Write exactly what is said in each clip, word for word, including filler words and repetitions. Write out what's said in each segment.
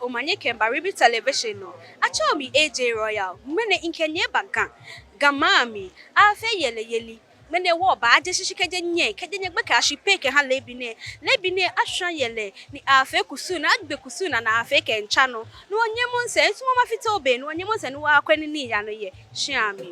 Omanye kɛmiiba Ribi Television nɔ. Atsɛɔ mi A J Royal. Ŋmɛnɛ mikɛ nyɛ eba Ga. Ga maŋ mli, aafee yɛlɛyeli. Ŋmɛnɛ wɔbaaje shishi kɛjɛ nyɛ, kɛjɛ nyɛ gbɛkɛ ashi pɛ kɛha leebi nɛɛ. Leebi nɛɛ ashwã yɛlɛ, ni aafee kusum, ni agbe kusum naa, ni aafee kɛmiitsa nɔ. Ni wɔnyɛmɔ misɛɛ, misumɔɔ mafite obɛŋ, ni wɔnyɛmɔ misɛɛ ni wɔyakwɛ nii ni yaa nɔ yɛ shia mli.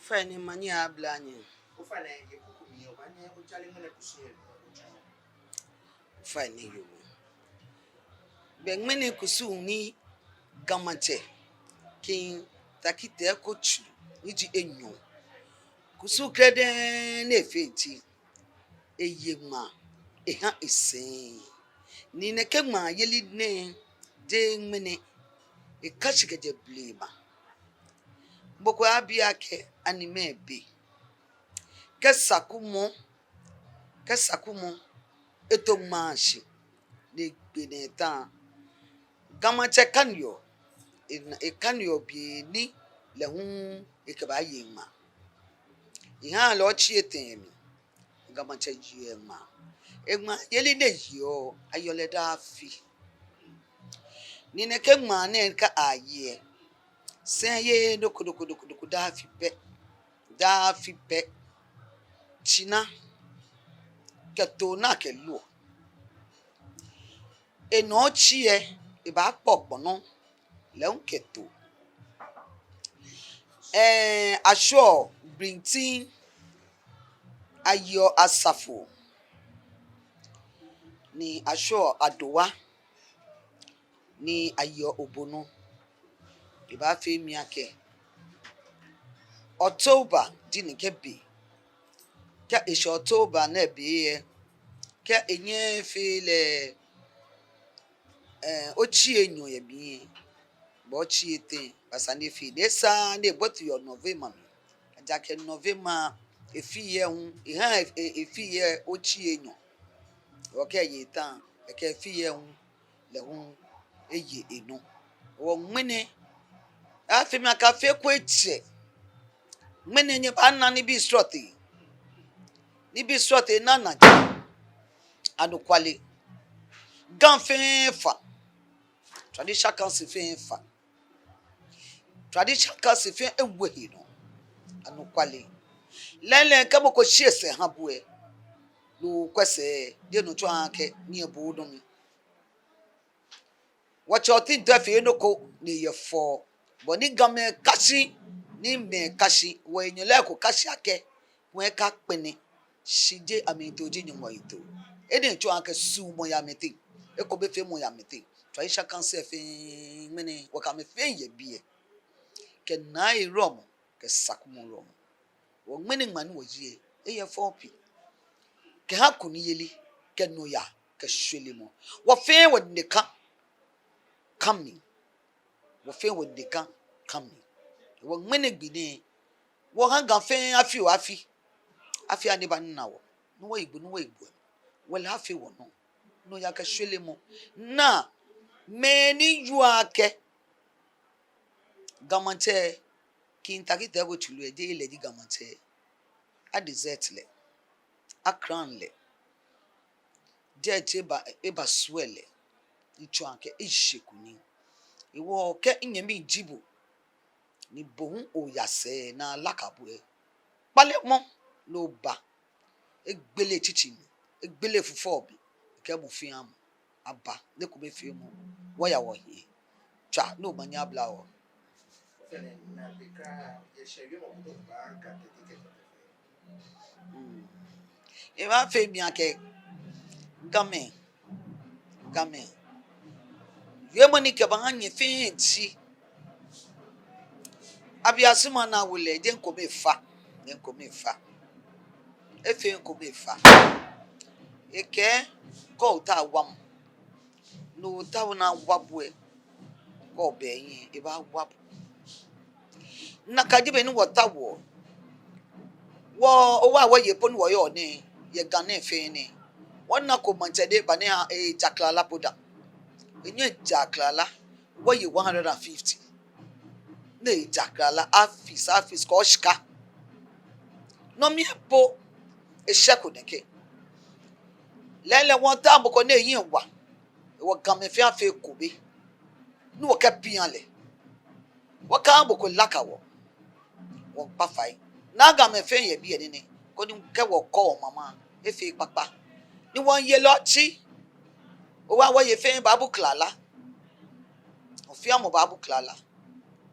Ofainɛ, manyɛ mabla nyɛ. Ofainɛ, yɛ kuku mli lɛ, obaanyɛ otsɔɔ ŋmɛnɛ kusum lɛ. Ofainɛ yoo. Bɛ ŋmɛnɛ kusum ni Ga Maŋtsɛ King Tackie Teiko Tsuru ni ji enyɔ, kusum krɛdɛɛ ni efee ji, eye ŋmaa eha esɛɛ. Ni nɛkɛ ŋmaayeli nɛɛ, jeee ŋmɛnɛ, eka shi kɛjɛ blema. Mɔ ko aabi akɛ ani mɛɛ be. Kɛ Sakumɔ, kɛ Sakumɔ eto ŋmaa shi, ni egbe nɛɛ eta, Ga Maŋtsɛ kaneɔ, ena, ekaneɔ be ni lɛ hu ekɛbaaye ŋmaa. Ehaa lɛ otsi etɛ mli, Ga Maŋtsɛ yeɔ ŋmaa. Eŋmaayeli ni eyeɔ, ayeɔ lɛ daa afi. Ni nɛkɛ ŋmaa nɛɛ kɛ aye lɛ, sɛɛ yeee nɔ ko, nɔ ko, nɔ ko, nɔ ko, daa afi pɛ. Daa afi pɛ. Tsina kɛ too ni akɛloɔ. Enɔ otsi lɛ, ebaakpɔ gbɔnɔ, lɛ hu kɛ too. Ɛɛ, ashwieɔ Brintim, ayeɔ Asafo, ni ashwieɔ Adowa, ni ayeɔ Obonu. Ebaafee mi akɛ October ji nɛkɛ be. Kɛ eshɛ October nɛɛ be lɛ, kɛ enyɛɛɛ efee lɛ, ɛɛ, otsi enyɔ yɛ mli lɛ, bɛ otsi etɛ, bɛ esa ni efee. Ni esa ni ebɔi yɛ November mli. Ejaakɛ November, efii lɛ hu, ehaa e, e, efii lɛ otsi enyɔ. Okɛ eye eta, ekɛ efii lɛ hu, lɛ hu eye enɔ. Hewɔ ŋmɛnɛ, afee mi akɛ afee eko etsɛ. Ŋmɛnɛ nyɛbaana nibii srɔtoi. Nibii srɔtoi ni anaji. Anɔkwale. Ga fɛɛ fa. Traditional council fɛɛ fa. Traditional council fɛɛ ewo ehe nɔ. Anɔkwale. Lɛɛlɛŋ kɛ mɔ ko shi esɛɛ eha bo lɛ, no okwɛ sɛɛ, jeee no tsɔɔ akɛ ni ebo dɔŋŋ. Wɔtsɛ Ɔtɛŋ Tɛfee nɔ ko ni eyɛ fɛo. Bɔ ni Gamɛi ka shi, ni mɛi ka shi, wɔhenyɛlɔi ko ka shi akɛ, wɔkakpɛlɛ, shi jeee amɛtoo, jeee Nyɔŋmɔ hetoo. Enɛ tsɔɔ akɛ suɔmɔ yɛ amɛteŋ, ekomefeemɔ yɛ amɛteŋ. Traditional council fɛɛ ŋmɛnɛ, wɔkɛ amɛ fɛɛ yɛ biɛ. Kɛ Naa Ewulɔmɔ, kɛ Sakumɔ Wulɔmɔ. Hewɔ ŋmɛnɛ ŋmaa ni wɔye lɛ, eyɛ fɛo pii. Kɛha kunimyeli, kɛ nɔyaa, kɛ shwelemɔ. Wɔ fɛɛ wɔdɛŋ ka, ka mli. Wɔ fɛɛ wɔdɛŋ ka, ka mli. Hewɔ ŋmɛnɛ gbi nɛɛ, wɔha Ga fɛɛ afi oo afi. Afi aya ni eba nina wɔ. Ni wɔye gbo, ni wɔye gbo. Wɔlɛ afee wɔnɔ. Nɔyaa kɛ shwelemɔ. Naa, mɛni ji akɛ Ga Maŋtsɛ, King Tackie Teiko Tsuru lɛ, jeee lɛ ji Ga Maŋtsɛ. A desert lɛ, a crown lɛ, jɛi eba, eba swear lɛ, ni tsɔɔ akɛ esheku nii. Hewɔ kɛ minyɛmi ji bo, ni bo hu oya sɛɛ ni alaka bo lɛ, kpalemɔ ni oba. Egbele tsitsi mli, egbele fufɔ mli, ekɛ mɔ fɛɛ mɔ aba, ni ekomefeemɔ, wɔya wɔhiɛ. Tswa, ni omanye abla wɔ. Mm. Ebaafee mi akɛ Gamɛi, Gamɛi, wiemɔ ni mikɛbaaha nyɛ fɛɛ ji, Abiasuma ni awo lɛ, jeee ekome efa, jeee ekome efa. Efee ekome efa. Ekɛɛ kɛ otao wamɔ, Nɔ ni otaoɔ ni awa bo lɛ, kɛ obɛ hiɛ, ebaawa bo. Nakai ji bɔ ni wɔtaoɔ. Wɔ, owa wɔye po ni wɔyɔɔ nɛɛ, yɛ Ga nɛɛ fɛɛ nɛɛ, wɔnako maŋtsɛ ni eba ni eha, eja klala po dã. Enyɛɛɛ eja klala, wɔye one hundred and fifty. Ni eja klala, afis, afis, kɛ shika. Nɔ mli po, eshɛko nɛkɛ. Lɛɛlɛŋ wɔtaoɔ mɔ ko ni ehiɛ wa. Wɔ Gamɛi fɛɛ afee ekome. Ni wɔkɛpia lɛ. Wɔkaha mɔ ko laka wɔ. Wɔkpa fai. Ni Gamɛi fɛɛ yɛ biɛ nɛɛ nɛɛ, koni kɛ wɔkɔ mama, efee kpakpa. Ni wɔye lɛ otsi. Owa wɔye fɛɛ baabu klala. Mɔ fɛɛ mɔ baabu klala.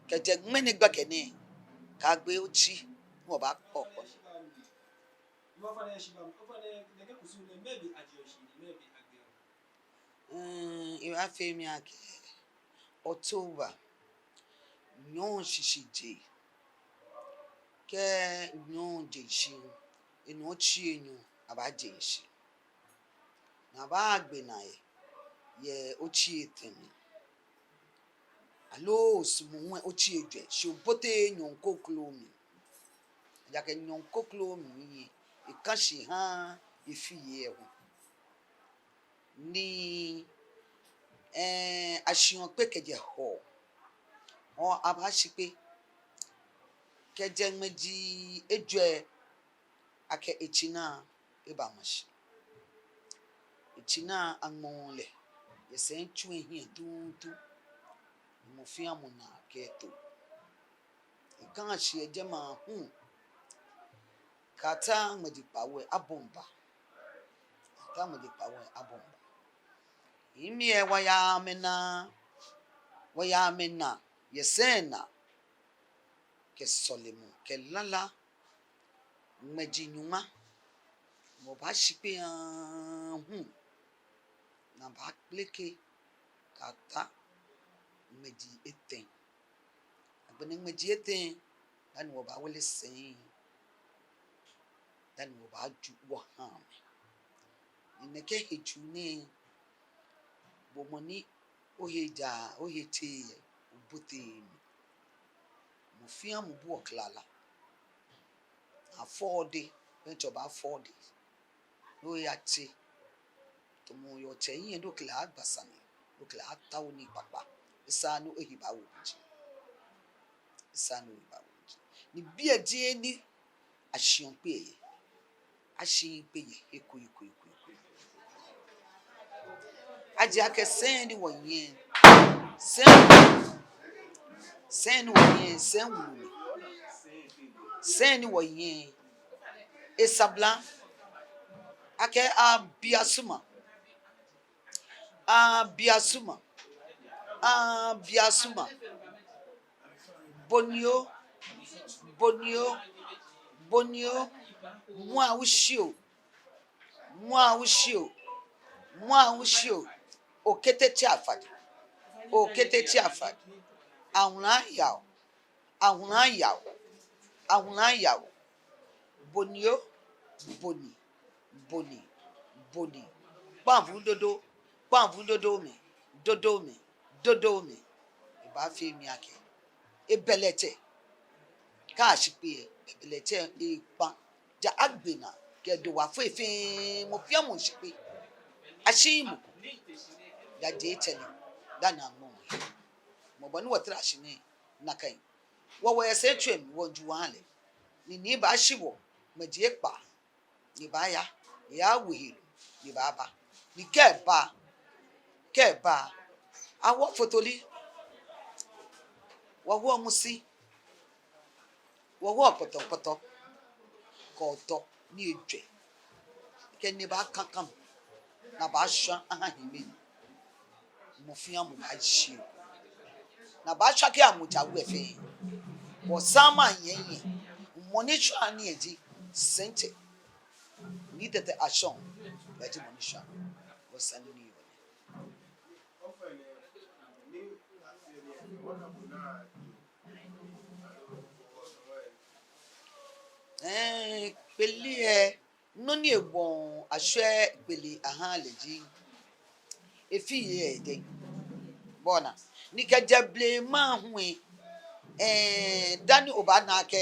Kɛjɛ ŋmɛnɛ gbɛkɛ nɛɛ, kaagbe otsi. Ni wɔbaakpɔ kpɔ. Mm, ebaafee mi akɛ October nyɔɔŋ shishijee kɛ nyɔɔŋ jeŋ shi, enɔ otsi enyɔ abaaje shi. Ni abaagbe naa yɛ, yɛ otsi etɛ mli. Aloo osumɔ hu otsi ejwɛ, shi obote nyɔɔŋ kroko mli. Ejaakɛ nyɔɔŋ kroko mli lɛ, eka shi eha efiyeli lɛ hu. Ni, eh, ashiɔ kpe kɛjɛ Hɔɔ. Hɔɔ abaashi kpe kɛjɛ ŋmɛji ejwɛ akɛ etsinaa eba mashi. Etsinaa aŋmɔɔ lɛ yɛ sɛitsui ahiɛ tuuntu. Mɔ fɛɛ mɔ naa kɛto. Eka shi yɛ jɛmɛ hu. Kɛta ŋmɛji kpawo lɛ abɔŋ ba. Kɛta ŋmɛji kpawo lɛ abɔŋ ba. Emli lɛ wɔya amɛnaa, wɔya amɛnaa yɛ sɛi naa, kɛ sɔlemɔ, kɛ lala, ŋmɛji nyɔŋma, wɔbaashi kpe aahu, ni abaakpeleke kɛta ŋmɛji etɛ. Agbɛnɛ ŋmɛji etɛ, dani wɔbaawele sɛi, dani wɔbaaju wɔha amɛ. Ni nɛkɛ hejuu nɛɛ, bo mɔ ni ohe ja, ohe tse yɛ, obote mli. Mɔ fɛɛ mɔ buɔ klala. Afɔle, bɛntsɔ baafɔle. Ni oya tse. Tamɔ oyɔɔ tsɛ hiɛ ni okɛ lɛ agba sane, ni okɛ lɛ atao nii kpakpa. Esaaa ni ohe baawo bo ji. Esaaa ni ohe baawo bo ji. Ni biɛ ji he ni ashiɔ kpe yɛ. Ashiii kpe yɛ he ko, he ko, he ko, he ko. Aji akɛ sɛi ni wɔyɛ. Sɛi. Sɛi ni wɔyɛ, sɛi wulu ni. Sɛi ni wɔyɛ. Esabla. Akɛ abiasuma. Abiasuma. Abiasuma. Bonio. Bonio. Bonio. Mwa ushio. Mwa ushio. Mwa ushio. Okete tsi afade. Okete tsi afade. Ahula yao. Ahula yao. Ahula yao. Bonio. Boni. Boni. Boni. Kpaŋvu dodo. Kpaŋvu dodo mli. Dodo mli. Dodo mli. Ebaafee mi akɛ ebɛlɛtsɛ. Kɛ ashi kpe lɛ, ebɛlɛtsɛ ekpa. Ja agbɛnɛ kɛ do wa fɛfɛɛ, mɔ fɛɛ mɔ shi kpe. Ashiii mɔ ko. Ja je etsɛlɛ. Dani aŋmɔ mɔ. Mɔ bɔ ni wɔtara shi nɛɛ, nakai. Wɔ wɔyɛ sɛitsui mli, wɔju wɔha lɛ. Ni ni baashi wɔ, ŋmɛji ekpaa, ni baaya, ni eyawo helu, ni baaba. Ni kɛ eba, kɛ eba, awo fotoli, wɔwo musi, wɔwo kpɔtɔkpɔtɔ, kɔtɔ ni ejwɛ. Kɛ ni baakaka, ni abaashwa aha hiɛmɛi. Mɔ fɛɛ mɔ baashi. Ni abaashwa kɛ amɔ ja wɛ fɛɛ. Wɔsama yɛyɛ. Mɔ ni shwa nii ji sɛitsɛ. Nii Tɛtɛ Ashong. Baaji mɔ ni shwa. Wɔsane ni yɔɔ. Ɛɛ, kpele lɛ, nɔ ni egbɔɔ ashwɛ kpele aha lɛ ji. Efee yɛ dɛŋ. Bɔ ni, ni kɛjɛ blema hu lɛ, eh, dani obaana akɛ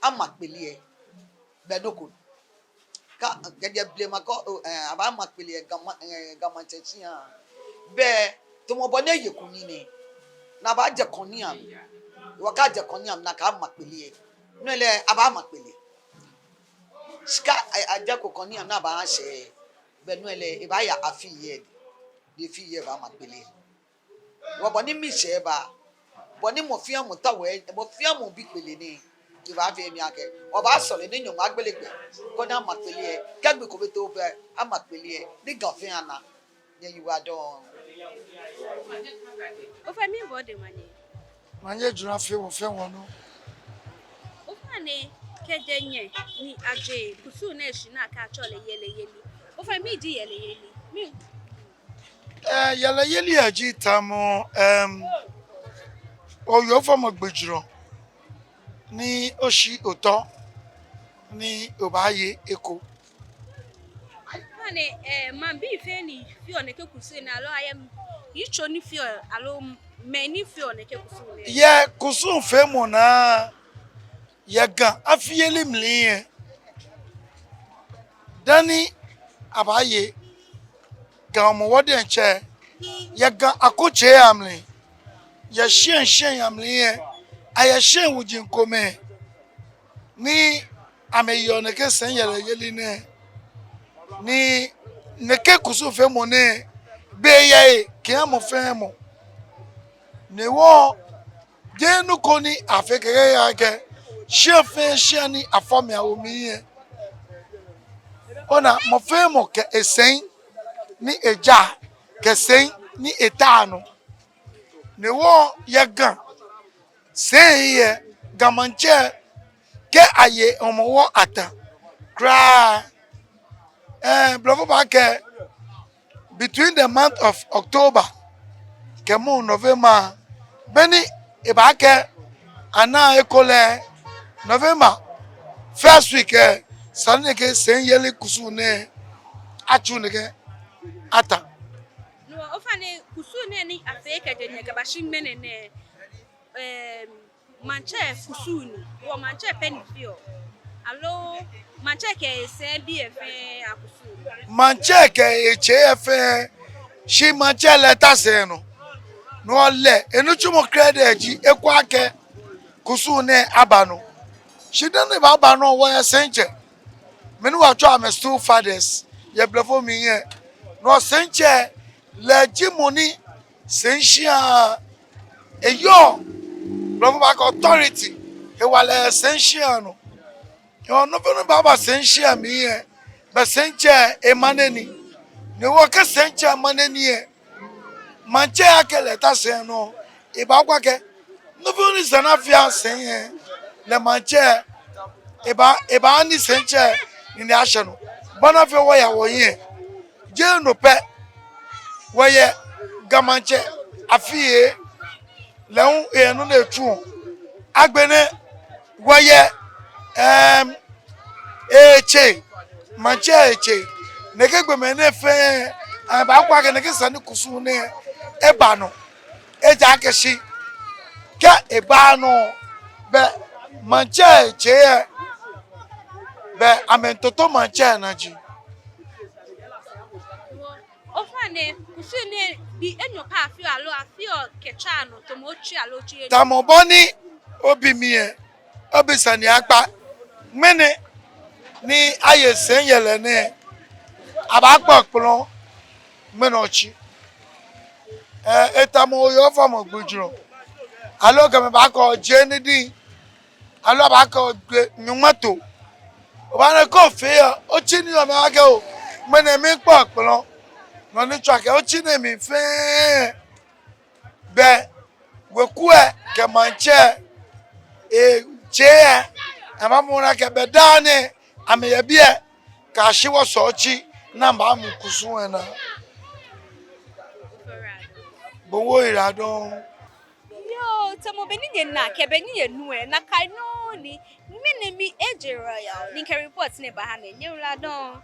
amakpele lɛ, bɛ nɔ ko. Kɛ, kɛjɛ blema ko, eh, abaamakpele lɛ, Ga ma-, eh, Ga Maŋtsɛ shia. Bɛ, tamɔ bɔ ni eye kunim nɛɛ, ni abaajɛ kɔnia mli. Wɔkɛɛ ajɛ kɔnia mli, ni akɛɛ amakpele lɛ. No lɛ, abaamakpele. Shi kɛ, eh, ajɛko kɔnia mli ni abaashɛ, bɛ no lɛ, ebaaya afii yɛ dɛŋ. Ni efii yɛ baamakpele. Wɔ bɔ ni miishɛɛ ba, bɔ ni mɔ fɛɛ mɔ taoɔ, mɔ fɛɛ mɔ bi kpele nɛɛ, ebaafee mi akɛ, wɔbaasɔle ni Nyɔŋmɔ agbele gbɛ, koni amakpele lɛ, kɛ gbi ko baatɔ pɛ, amakpele lɛ, ni Ga fɛɛ ana, nyɛyiwaladɔŋŋ. Ofainɛ, miibɔ odɛŋ manye. Manye juro afee wɔ fɛɛ wɔnɔ. Ofainɛ, kɛjɛ nyɛ ni aje kusum nɛɛ shi ni akɛɛ atsɛɔ lɛ yɛlɛyeli. Ofainɛ, mɛni ji yɛlɛyeli? Mi Eh, yɛlɛyeli lɛ ji tamɔ, em, oye ofɔmɔ gbijurɔ, ni oshi otɔ, ni obaaye eko. Ofainɛ, eh, maŋbii fɛɛ ni feɔ nɛkɛ kusum nɛɛ, aloo ayɛ yitso ni feɔ, aloo mɛi ni feɔ nɛkɛ kusum nɛɛ? Yɛ kusum feemɔ naa, yɛ Ga afiyeli mli lɛ, dani abaaye Ga Hɔmɔwɔ diɛŋtsɛ, yɛ Ga akutsei amli, yɛ shia shia amli lɛ, ayɛ shia wuji komɛi ni amɛyeɔ nɛkɛ sɛi yɛlɛyeli nɛɛ, ni nɛkɛ kusum feemɔ nɛɛ, be yɛ he kɛha mɔ fɛɛ mɔ. Ni wɔ jeee nɔ ko ni afee kɛkɛ akɛ shia fɛɛ shia ni afɔ mli awo mli lɛ, ona, mɔ fɛɛ mɔ kɛ esɛi ni eja, kɛ sɛi ni eta nɔ. Ni wɔ yɛ Ga sɛi lɛ, Ga Maŋtsɛ, kɛ aye Hɔmɔwɔ ata kwraa, eh, blɔfo baakɛɛ, between the month of October kɛmu November, beni ebaakɛɛ ana eko lɛ, November first week lɛ, esa ni nɛkɛ sɛi yeli kusum nɛɛ atsu nɛkɛ ata. No, ofainɛ, kusum nɛɛ ni afee kɛjɛ nyɛ kɛbashi ŋmɛnɛ nɛɛ, em, maŋtsɛ kusum ni, wɔ maŋtsɛ pɛ ni feɔ, aloo maŋtsɛ kɛ esɛi bii lɛ fɛɛ akusum? Maŋtsɛ kɛ etsei lɛ fɛɛ, shi maŋtsɛ lɛ eta sɛi nɔ. No lɛ, enitsumɔ krɛdɛɛ ji ekwɛ akɛ kusum nɛɛ aba nɔ. Shi dani ebaaba nɔ, wɔyɛ sɛitsɛ. Mɛi ni wɔtsɛɔ amɛ stool fathers yɛ blɔfo mli lɛ. No sɛitsɛ lɛ ji mɔ ni sɛi shia, eyɔɔ, blɔfo baakɛɛ authority, hewalɛ yɛ sɛi shia nɔ. Hewɔ nɔ fɛɛ nɔ ni baaba sɛi shia mli lɛ, bɛ sɛitsɛ lɛ manage ni. Ni wɔ kɛ sɛitsɛ manage ni lɛ, maŋtsɛ akɛ lɛ eta sɛi nɔ, ebaakwɛ akɛ nɔ fɛɛ nɔ ni esa ni afee aha sɛi lɛ, lɛ maŋtsɛ, ebaa, ebaa ni sɛitsɛ ni ni ashɛ nɔ. Bɔ ni afee wɔya wɔhiɛ. Jeee no pɛ, wɔyɛ Ga Maŋtsɛ afiyeli, lɛ hu eyɛ nɔ ni etsuɔ. Agbɛnɛ wɔyɛ, em, etsei, maŋtsɛ etsei. Nɛkɛ gbɔmɛi nɛɛ fɛɛ, amɛbaakwɛ akɛ nɛkɛ esa ni kusum nɛɛ eba nɔ. Ejaakɛ shi kɛ ebaaa nɔ, bɛ maŋtsɛ etsei lɛ, bɛ amɛmiito maŋtsɛ naji. Ofainɛ, kusum nɛɛ gbii enyɔ pɛ afeɔ aloo afeɔ kɛtsaa nɔ, tamɔ otsii aloo otsii enyɔ? Tamɔ bɔ ni obi mi lɛ, obi sane akpa. Ŋmɛnɛ ni aye sɛi yɛlɛ nɛɛ, abaakpɛ okpɔlɔ ŋmɛnɛ otsi. Eh, etamɔ oye ofɔmɔ gbijurɔ. Aloo Gamɛi baakɛɛ oje ni diŋ. Aloo abaakɛɛ oje nyɔŋma too. Obaana akɛ ofee lɛ, otsi ni yɔɔ mli akɛ oo, ŋmɛnɛ miikpɛ okpɔlɔ. Nɔ ni tsɔɔ akɛ otsi nɛɛ mli fɛɛ, bɛ weku lɛ kɛ maŋtsɛ, etsei lɛ, amɛbaamɔ akɛ bɛ daa nɛɛ amɛyɛ biɛ kɛyashi wɔsɛɛ otsi ni amɛbaamu kusum lɛ naa. Bo hu oyiwaladɔŋŋ. Yoo, tamɔ bɔ ni nyɛna kɛ bɔ ni nyɛnu lɛ, nakai nɔŋŋ ni, mi nɛɛ mi Eje Royal ni mikɛ report nɛɛ baha nyɛ, nyɛyiwaladɔŋŋ.